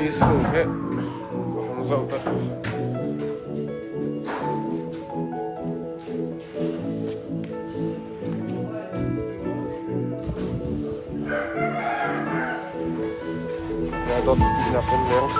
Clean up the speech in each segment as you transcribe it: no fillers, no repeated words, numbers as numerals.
Mi si ko heh. Hong zoh ta. Ya dot nak kan leng.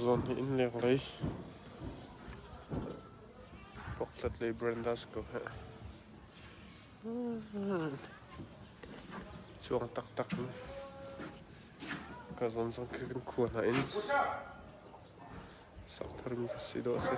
Zawn hi inn leng lei Pokhlat lei Brenda si ko heh. Cuang taktak in ka zawn zong khi kan khua hna in sak tharmi kha si dawh a si.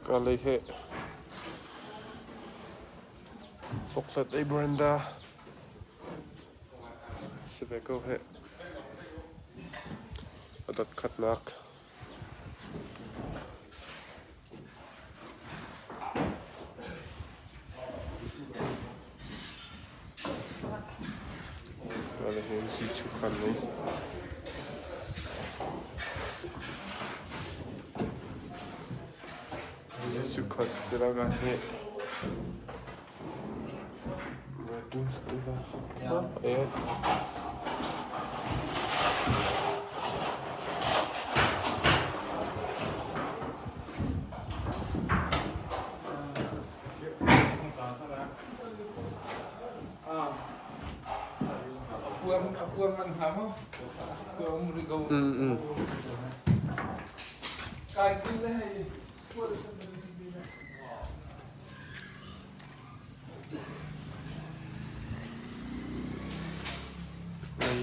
Ka lei he Pokhlat ei Brenda si ve ko heh. A dot khatnak.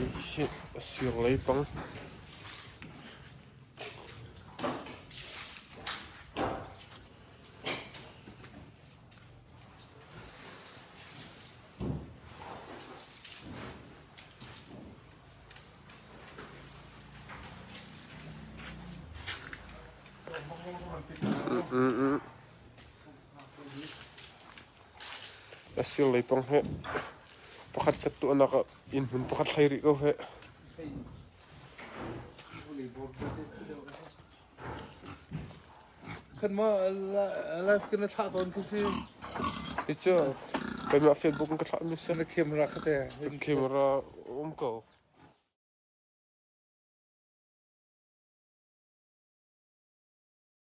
Hei hi a sir lei pang. A sir lei pang hi pakhat khat tuahnak ah inn hmun pakhat thlai rih ko heh. Kan ma live kan thlah tawn khi si. Hi cu keimah Facebook in ka thlah mi si. Na camera kha te. Camera um ko.